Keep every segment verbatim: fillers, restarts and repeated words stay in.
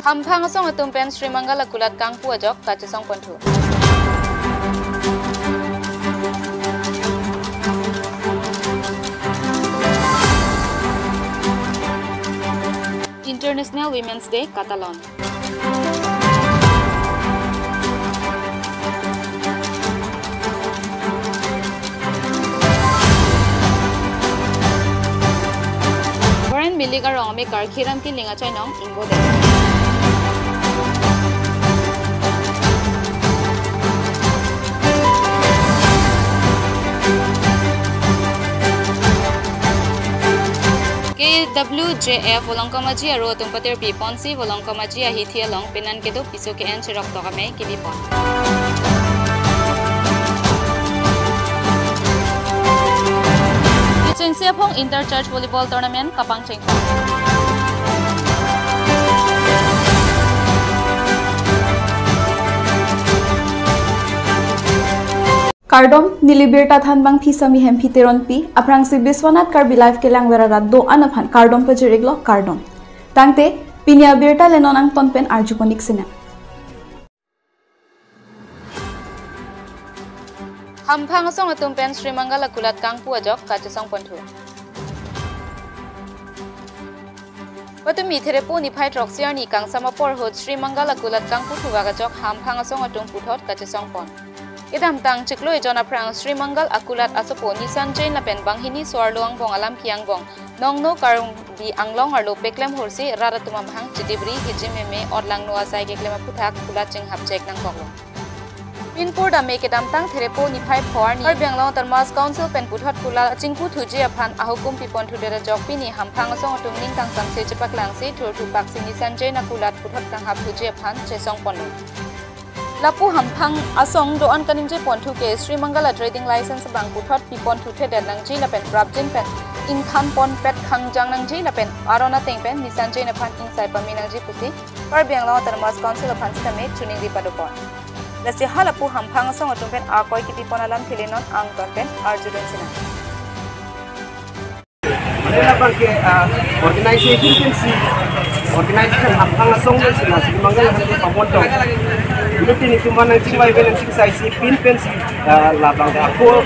Hamphang asong atum pen Sri Mangal akulat kangpu ajok kachesong ponthu. International Women's Day katalon. Warren Billig arong ame karkhiram kiling achainong ingbo de. K W J F Volongkom Aji aro atum patirpi ponsi Volongkom Aji ahithi along penan kedo piso ke-en cherok tok amei kibipon. Kechengsi aphong Inter Church Volleyball Tournament kapangcheng. Kardom, neli birta thanbang Phisami Hemphi Teronpi, aphrangsi Biswanath Karbi Live kelangver arat do-an aphan kardom pajir-iklo, kardom. Tangte, pini abirta le non angton pen arjupon-ik sinang. Hamphang asong atum pen Sri Mangal akulat kangpu ajok kachesong ponthu. Patumi Therepo niphai throksi arni kangsam apor ahut Sri Mangal akulat kangpu thuvak ajok Hamphang asong atum puthot kachesong pon. Kedamtang chiklo ejon aphrang Sri Mangal akulat asopo Nisan Jain lapen banghini so-arlo angbong alamki angbong Nongno Karbi Anglong arlo peklem hursi rat atum amahang chidibri hijim meme otlangno asai keklem aphuthak kulat chinghap chek nangkoklo. Pinpur dame kedamtang Therepo niphai pho arni Karbi Anglong Autonomous Council pen puthot kulat chingpu thuji aphan ahukum pipon thudet ajok pini Hamphang asong atum ning kangsamse chepaklangsi thurthupaksi Nisan Jain akulat puthot kanghap thuji aphan chesong ponlo. Lapu Hamphang asong do-an kaningje ponthu ke Sri Mangal a trading license abang puthot pipon thuthedet nangji lapen prapjin pen ingthan ponpet khangjang nangji lapen aron ateng pen Nisan Jain aphan ingsai pame nangji pusi Karbi Anglong Autonomous Council aphan sitame chuningri padopon. Lasi halapu Hamphang asong atum pen akoi kipipon alam thili non angton pen arjudun sinang. Mane labang ke, ah, organization pensi, organization Hamphang asong pensi la Sri Mangal aphan ke pamon tong. Ilu tin itum man nangchingvai pen nangchingsaisi pin pensi, ah, labang ke ako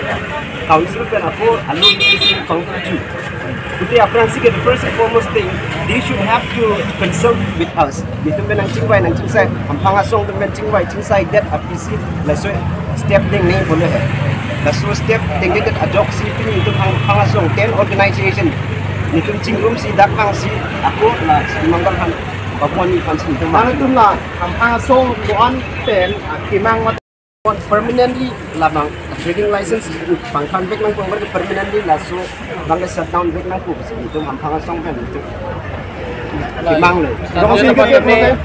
council pen ako alun pensi pangkuju. Kuti aphrangsi ke the first and foremost thing, they should have to consult with us. Itum pen nangchingvai nangchingsai, Hamphang asong atum pen chingvai chingsaidet apisi laso step dengdeng bole he. Laso step dengdengdet ajoksi pini itum Hamphang asong ten organization itum chingrumsi dak vangsi ako la Sri Mangal aphan pamon aphansi itum. Mane itum la Hamphang asong do-an pen akemang mat permanently labang trading license pangthan vek nangpo, permanently laso abang ke shutdown vek nangpo, itum Hamphang asong pen itum kemang le. Jongsi Nisan Jain ke, aphan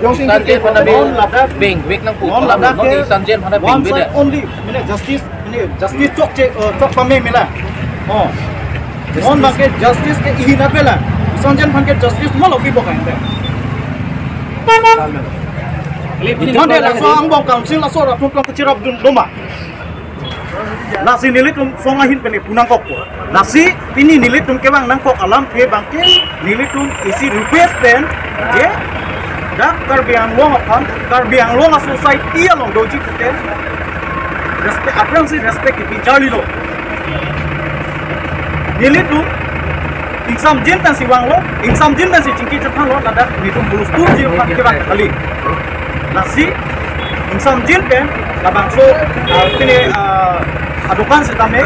jongsi Nisan Jain ke aphan beng vek nangpo. Non ladak non ke Nisan Jain aphan beng one vek side de. Only, mane justice, mane justice chok che, eh, chok pame mela. Oh. Non abang ke justice ke ihin apela. Nisan Jain aphan ke justice malo pipo kain de. Itum de laso angbong council laso rat atum kachirapdun loma. Lasi nelitum song ahin pen pu nangkokpo. Lasi pini nelitum kevang nangkok alam ke abang ke nelitum isi request pen je dak Karbi Anglong aphan, Karbi Anglong a society along doji pute respect, aphrangsi respect kipi charlilo. Nelitum ingsamjin pensi vanglo, ingsamjin pensi chingki chethanlo, ladak nelitum hulusturji aphan kevang kali. Lasi ingsamjin pen labangso, ah, pini, ah, adokan sitame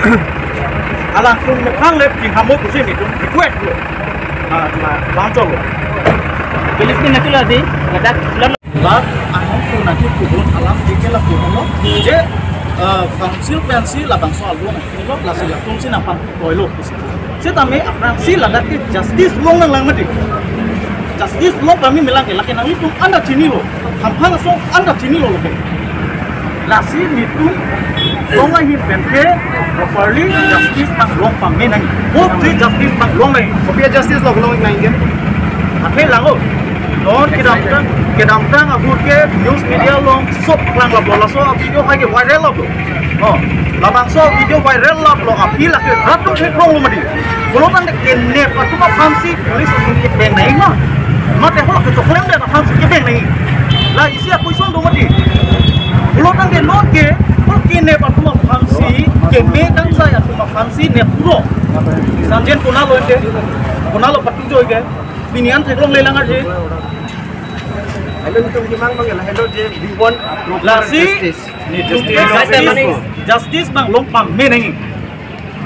alangtum mekhang le pihamo pusi nelitum request lo. Ah, ma bangso lo. Police ni natu ladi, ladak lon. Ladak aham tu natu kubun alam dikela kubun lo. Je, ah, council pensi labangso alun lo, lasi latum si napan toilo pusi. Sitame aphrangsi ladak ke justice long nanglang mati. Justice long kami melang ke, lake nanglitum anda chinilo, Hamphang asong anda chinilo lake. Lasi nelitum song ahin pen ke properly justice panglong pame nang. Hope si justice panglong nang. Kopi a justice lo long nang ke? Aphi langlo. Non kedamtang, kedamtang agur ke news media along sop klang lo, laso video hai ke viral lo. Oh, labangso video viral lo, aphi lake rat atum theklong lo mati. Pulote kenep atum aphansi police atum ke pen nai ma. Mate ho ke choklem de aphan si kebeng nangji. La isi a-question do mati. Pulo tangte non ke, pulo kenep atum aphan si, keme kangsai atum aphan si nep puro. Sanjen punalo ente, punalo patu joi ke. Pini an theklongle lang arje. Hello, itum kimang bang, hello je, we want proper Lasi, justice. Justice, justice, justice bang long pame nangji.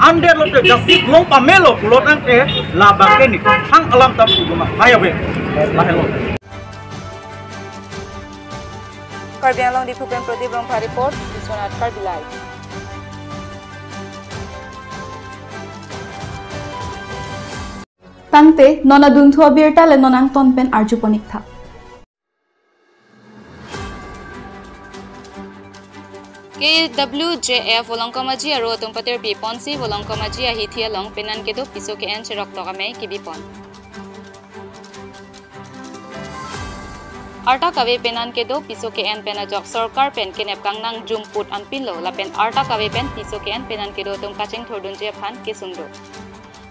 Ante lote justice long pamelo pulo tangte labang ke nithang alam ta pu ma. Hai abe. Lahelo. Karbi Anglong Diphu pen Pradip Rongphar report, Biswanath Karbi Live. Tangte, non adunthu abirta le non angton pen arjupon ik tha. K W J F Volongkom Aji aro atum patirpi ponsi Volongkom Aji ahithi along penan kedo piso ke-en cheroktok amei kibipon. Arta kave penan kedo piso ke-en pen ajok sorkar pen kenep kangnang jumput anpinlo lapen arta kave pen piso ke-en penan kedo atum kachingthurdunji aphan kesung do.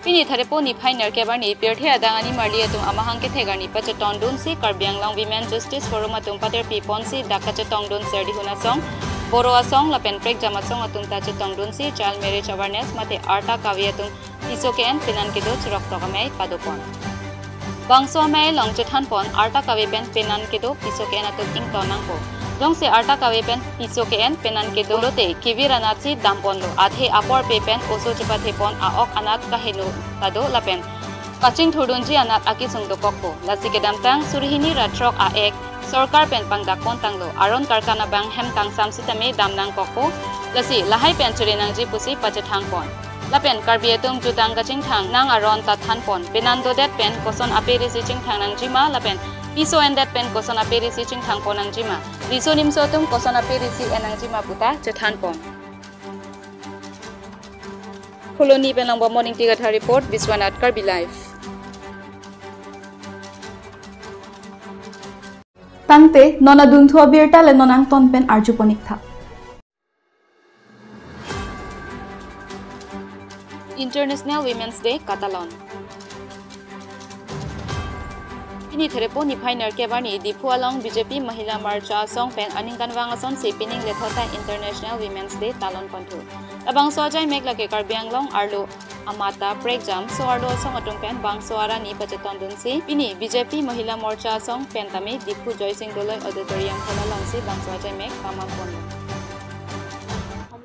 Pini Tharepo niphai nerkep arni pirthe adang animarli atum amahang kethek arni pachetongdunsi Karbi Anglong Women Justice Forum atum patirpi ponsi dak kachetongdun Serdihun asong, Boro asong lapen prekjam asong atum ta chetongdunsi child marriage awareness mate arta kave atum piso ke-en penan kedo cheroktok amei padopon. Bangso amei along chethanpon arta kave pen penan kedo piso ke-en atum ington nangpo. Jongsi arta kave pen piso ke-en penan kedo lote kevir anatsi damponlo athe apor pe pen oso chepathepon a-ok anat kaheno ta do lapen kachingthurdunji anat akesung dokokpo. Lasi kedamtang surhini ra throk a-ek sorkar pen pangdakpon tanglo aron karkan abang hem kangsam sitame dam nangkokpo. Lasi lahai pen chere nangji pusi pachethangpon. Lapen Karbi atum jutang kachingthang nang aron ta thanpon. Penan dodet pen koson ape risi chingthang nangjima lapen piso endet pen koson ape risi chingthangpon nangjima. Riso nimso atum koson ape risi en nangjima puta chethanpon. Phuloni pen Langbom Moning Tigatha report, Biswanath Karbi Live. Tangte, non adunthu abirta le non angton pen arjupon ik tha. International Women's Day katalon. Pini Tharepo niphai nerkep arni Diphu along B J P Mahila Morcha asong pen aningkanvang asonsi pining lethota International Women's Day talon ponthu. Labangso ajaimek lake Karbi Anglong arlo amata prekjam so-arlo asong atum pen bangso arani pachetongdunsi pini B J P Mahila Morcha asong pen tame Diphu Joysing Doloi Auditorium hall alongsi bangso ajaimek pamamponlo.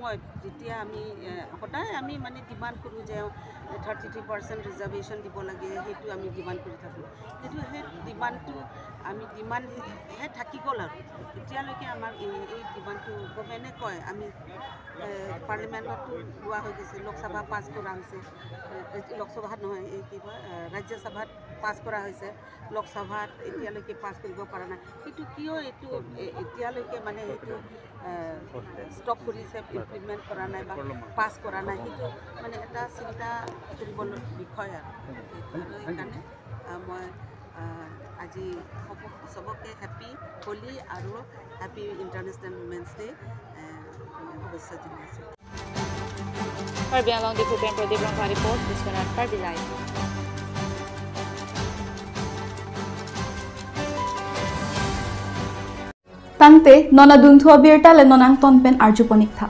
সময়ত যেতিয়া আমি, এ, সদায় আমি মানে ডিমাণ্ড কৰোঁ যে thirty three percent reservation দিব লাগে, সেইটো আমি ডিমাণ্ড কৰি থাকোঁ। কিন্তু সেই ডিমাণ্ডটো আমি ডিমাণ্ডহে থাকি গ'ল আৰু। এতিয়ালৈকে আমাৰ এই, এই ডিমাণ্ডটো গভৰ্ণমেণ্টে কয়, আমি, এ, পাৰ্লিমেণ্টতো লোৱা হৈ গৈছে, লোকসভা পাছ কৰা হৈছে, এ, লোকসভাত নহয়, এই কি কয়, এ, ৰাজ্যসভাত পাছ কৰা হৈছে, লোকসভাত এতিয়ালৈকে পাছ কৰিব পৰা নাই। সেইটো কিয় এইটো এ-, এতিয়ালৈকে মানে সেইটো, এ, ষ্টপ কৰিছে, ইমপ্লিমেণ্ট কৰা নাই বা পাছ কৰা নাই, সেইটো মানে এটা চিন্তা কৰিবলগীয়া বিষয় আৰু। আৰু সেইকাৰণে, আ, মই, আ, আজি সব-, সবকে হেপী হোলী আৰু হেপী ইণ্টাৰনেশ্যনেল উইমেন্স ডে, এ, শুভেচ্ছা জনাইছোঁ। Karbi Anglong Diphu pen Pradip Rongphar report, Biswanath Karbi Live. Tangte, non adunthu abirta le non angton pen arjupon ik tha.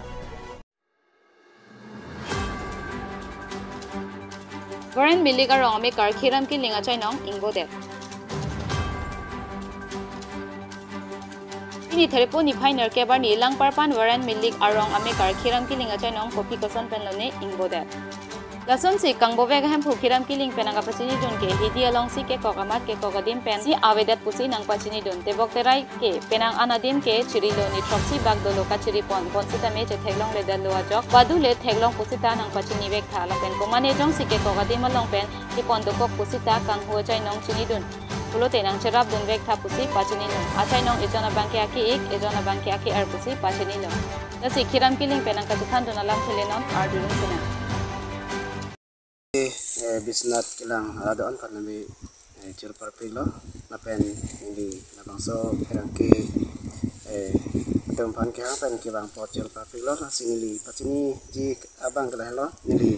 Varen Milik arong amekar Khiram Killing achainong ingbodet. Pini Tharepo niphai nerkep arni Langparpan Varen Milik arong amekar Khiram Killing achainong kopi koson pen lone ingbodet. Lasonsi kangbovek ahemphu Khiram Killing pen nangkapachinidun ke hidi alongsi kekok amat kekok adim pensi avedet pusi nangpachinidun. Tebok terai ke penang an adim ke chirilo, ni throksi bak dolo kachiripon, bonsitame chetheklongledetlo ajok badu le theklong pusita nangpachinivek tha lapen komane jongsi kekok adim along pen kepon dokok pusita kanghu achainong chinidun pulote nangcherapdunvek tha pusi pachinilo. Achainong ejon abangke ake-ik, ejon abangke ake-er pusi pachinilo. Lasi Khiram Killing pen nangkachethandun alamthe le non ardurung sinang. Eh, Biswanath Killing aradon aphan nami, eh, chirparpiklo, lapen neli labangso pherangke, eh, atum aphan kehang pen kevang apot chirparpiklo, lasi neli pachiniji abang ke lahelo, neli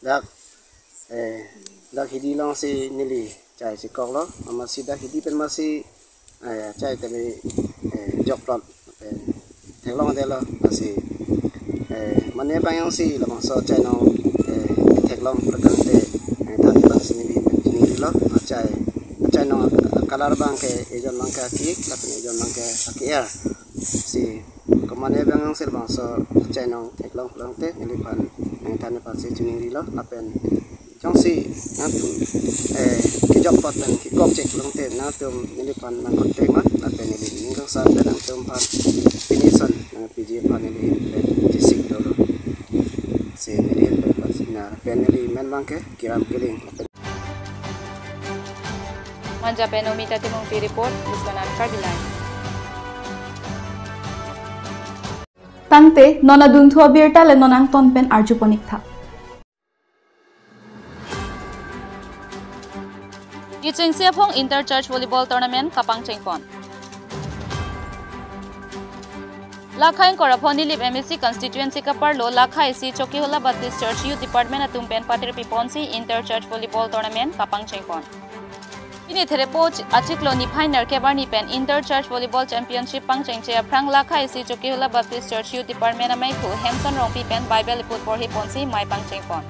dak, eh, dak hidi alongsi neli chai si koklo, amatsi dak hidi pen masi, eh, chai tame, eh, jokplot, eh, theklongdetlo, lasi, eh, mane abang jongsi labangso achainong, eh, theklong prekangte, eh, than pasi neli chiningrilo, achai, achainong a-color abangke ejon abangke akik, lapen ejon abangke aki-er. Si, komane abang jongsi labangso achainong theklong prekangte, neliphan, eh, than pasi chiningrilo, lapen jongsi nangtum, eh, kejokpot pen kekok chek pulangte nangtum neliphan nang-contact ma, lapen neli ning kangsam pen nangtumphan pini ason nangpiji aphan neli hin pen chesik dolo. Si neli hin pen pachina pen neli men abangke Kiram Killing. Manja pen Omita Timungpi report, Biswanath Karbi Live. Tangte, non adunthu abirta le non angton pen arjupon-ik tha. Kechengsi aphong Inter Church Volleyball Tournament kapangchengpon. Lakha ingkoi ra pho Nilip M A C constituency kaparlo Lakha A C Chokihola Baptist Church Youth Department atum pen patirpiponsi Inter Church Volleyball Tournament kapangchengpon. Pini Therepo chi-, achiklo niphai nerkep arni pen Inter Church Volleyball Championship pangchengche aphrang Lakha A C Chokihola Baptist Church Youth Department amaithu Hemson Rongpi pen Bible iput porhiponsi mei pangchengpon.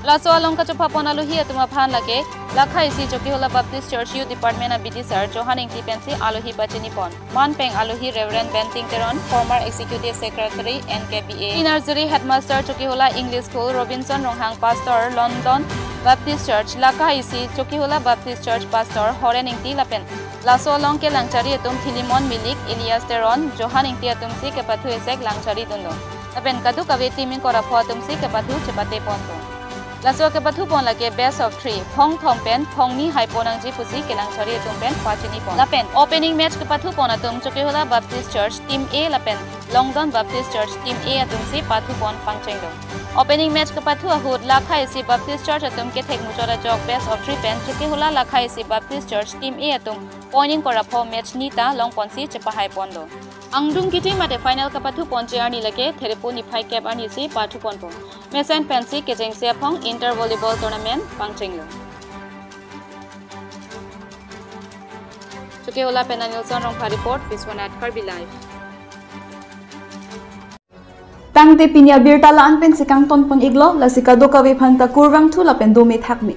Laso along kachophapon alohi atum aphan lake Lakha A C Chokihola Baptist Church Youth Department a B D sir Johan Ingti pensi alohi pachinipon. Man peng alohi Reverend Benting Teron, former Executive Secretary N K B A, Nursery Headmaster Chokihola English School, Robinson Ronghang, Pastor London Baptist Church, Lakha A C Chokihola Baptist Church Pastor Horen Ingti lapen laso along kelangchari atum Philemon Milik, Elias Teron, Johan Ingti atumsi kepathu esek langchari dunlo. Lapen kadokave team ingkoi ra pho atumsi kepathu chepate ponpo. Laso kepathupon lake best of three, phongthom pen phongni haipon nangji pusi kelangchari atum pen pachinipon. Lapen opening match kepathupon atum Chokihola Baptist Church Team A lapen Longdon Baptist Church Team A atumsi pathupon pangchenglo. Opening match kepathu ahut Lakha A C Baptist Church atum kethek muchot ajok best of three pen Chokihola Lakha A C Baptist Church Team A atum point ingkoi ra pho match ni ta longponsi chepahaiponlo. Angdung kiti mate final kapathuponji arni lake Therepo niphai kep arnisi pathuponpo. Mesen pensi kechengsi aphong Inter Volleyball Tournament pangchenglo. Chokihola pen Anilson Rongpha report, Biswanath Karbi Live. Tangte pini abirta la-an pensi kangtonpon-iklo, lasi kadokave aphanta kurvangthu lapen dome thakme.